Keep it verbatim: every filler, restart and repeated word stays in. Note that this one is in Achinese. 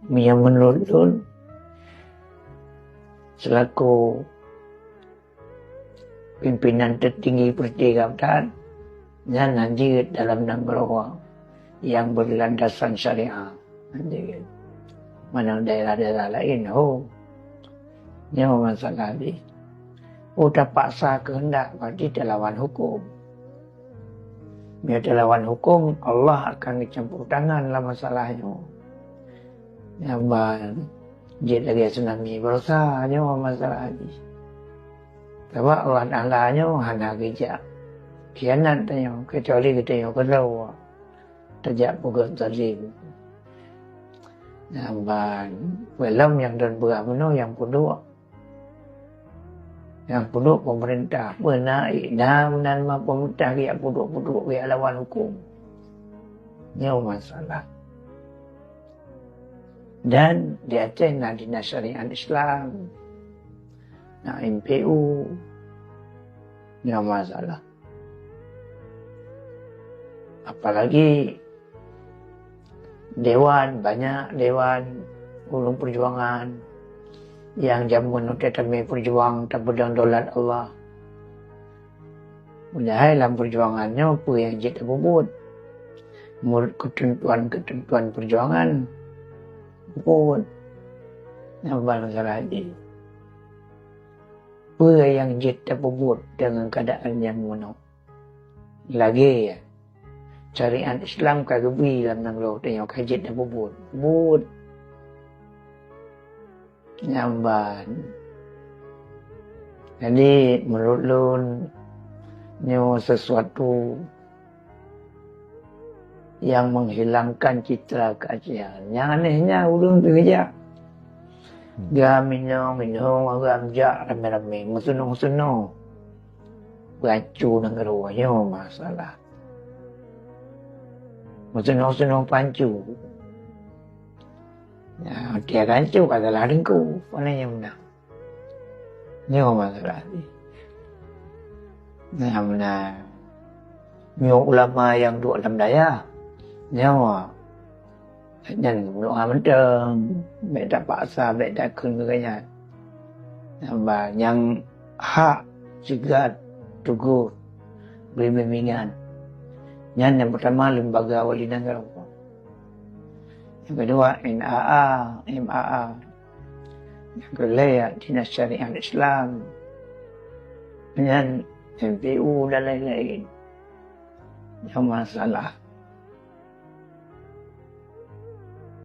Meunyoe meunurot lôn, selaku pimpinan teutinggi peurti gabdan, nyan hana jeuet dalam nanggroe nyang beulandasan syariat. Hana jeuet. Manang daerah-daerah laén, ho. Nyoe masalah jih. Oh, tapaksa keuheundak, berarti talawan huköm. Meunyoe talawan huköm, Allah akan geucampur tangan lam masalah nyoe. Nyang ban jeuet lagèe tsunami baroesa nyoe masalah jih. Sabab Allah Taala nyoe hana geujak khianat tanyoe, keucuali geutanyoe keudroe tajak peugöt zalim. Nyang ban, peulom nyang don beurah bunoe nyang peuduek. Nyang peuduek pemerintah, beuna na meunan ma pemerintah geujak peuduek-peuduek geujak lawan huköm. Nyoe masalah. Dan di Aceh na Dinas Syariat Islam, na M P U. Nyoe masalah. Apalagi dewan, banyak dewan ureuëng peujuangan nyang jameun watèe tamé peujuang tapeudong daulat Allah. Padahai lam peujuangan nyoe peue nyang jeuet tapeubuet? Meunurot keuteuntuan-keuteuntuan peujuangan, peubuet. Nyang ban masalah jih. Peue nyang jeuet tapeubuet deungon keuadaan nyang meunoe? Lagèe syariat Islam ka geubri lam nanggroe tanyoe ka jeuet tapeubuet. Buet. Nyang ban. Jadi, meunurot lôn, nyoe sesuatu nyang menghilangkan citra keacehan. Nyang aneh nyan ureuëng teuh jak. Hmm. Gam inong-inong, gam jak ramé-ramé, meusunong-sunong. Peuhanco nanggroe nyoe masalah. Meusunong-sunong peuhanco. Nyan, tiep hanco ka salah teungku, pane nyang meunan. Nyoe masalah jih. Nyang meunan. Nyoe ulama nyang duek lam dayah. Nyoe. Nyan doa mantong, bèk tapaksa, bèk takheun keu nyan. Nyan ba nyang hak ceugat tugoh bri bimbingan. Nyan nyang peutama lembaga wali nanggroe. Nyang keudua N A A, M A A. Nyang keulhèe Dinas Syariat Islam. Nyan M P U dan laén-laén. Nyang masalah.